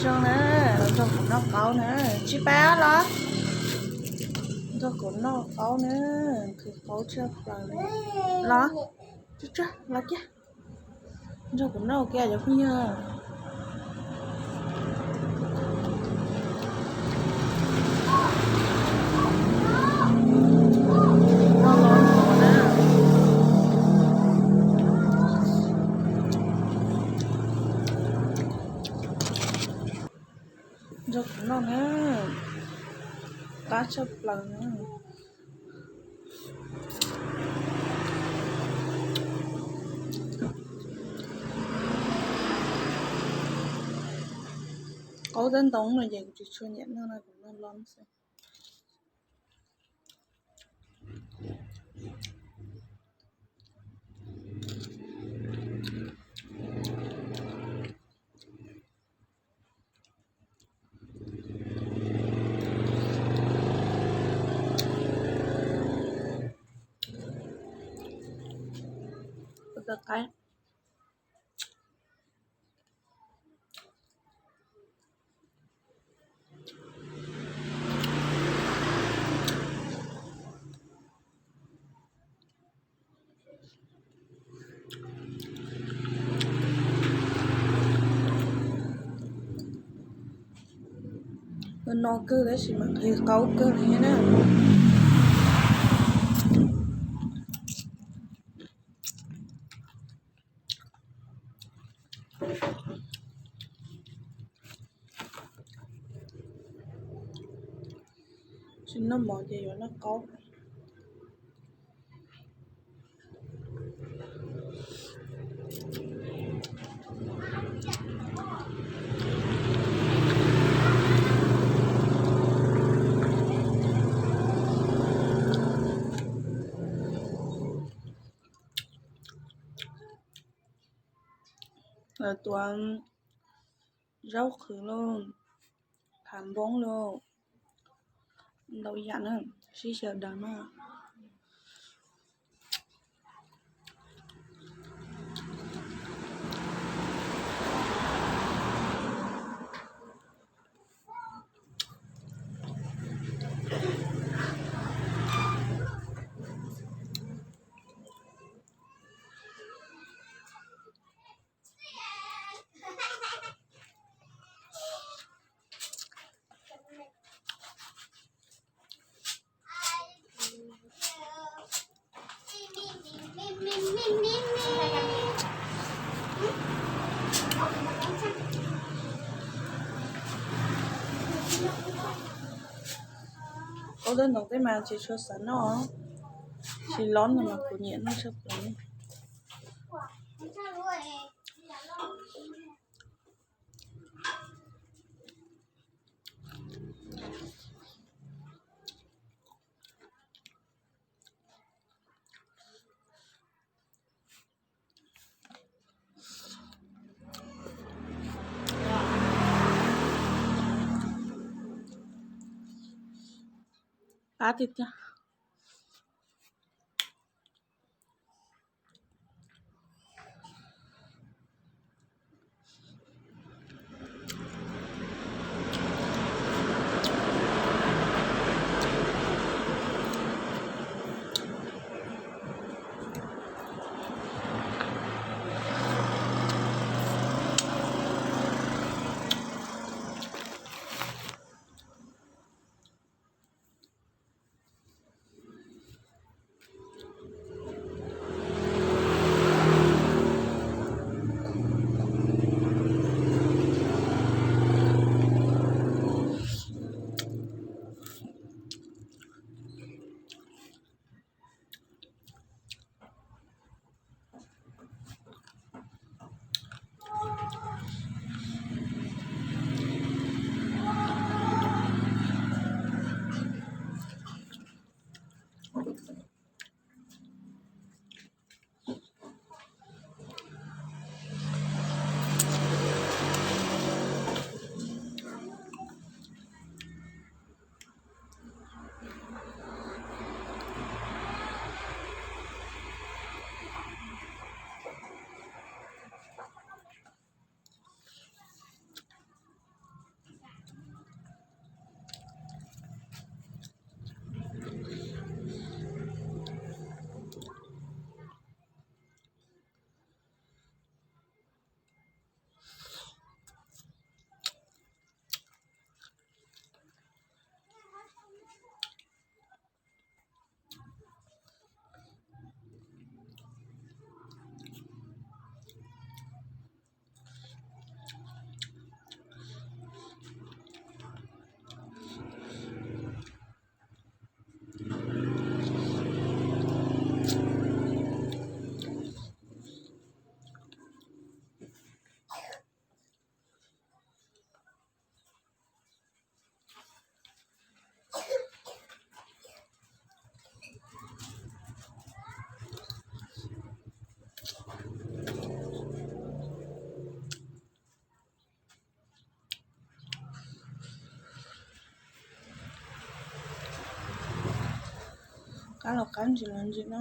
Zoo na, nrog kuv noj qaub na, tsis pab los? Nrog kuv noj qaub na, nqhis qaub tshaj plaws li. Los, tsuag tsuag los kiag. Nrog kuv noj kiag cov phooj ywg. Noj los noj na. Nrog kuv noj na, qab tshaj plaws na. Qaub tab ntoo no ces kuv tsis tshua nyiam noj no, kuv noj los xwb. Ua tau qaib. No kawg tab sis mas nqhis qaub kawg li na. Tsis noj mov ces yuav noj qaub. Lawv tuav zaub qhwv lauj, phav npoob lauj, ntau yam na, sib xyaw daws na. Ua tab ntoo tej mas tsis tshua xav noj, tsis los no mas kuv nyiam noj tshaj plaws. Qab tiag tiag. Qab los qab ntsis los ntsis no.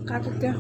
Qab tiag tiag.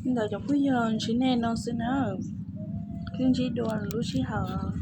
Ntawm cov phooj ywg, ntsib nej no xwb na, thiab ntsib dua lwm lub sij hawm.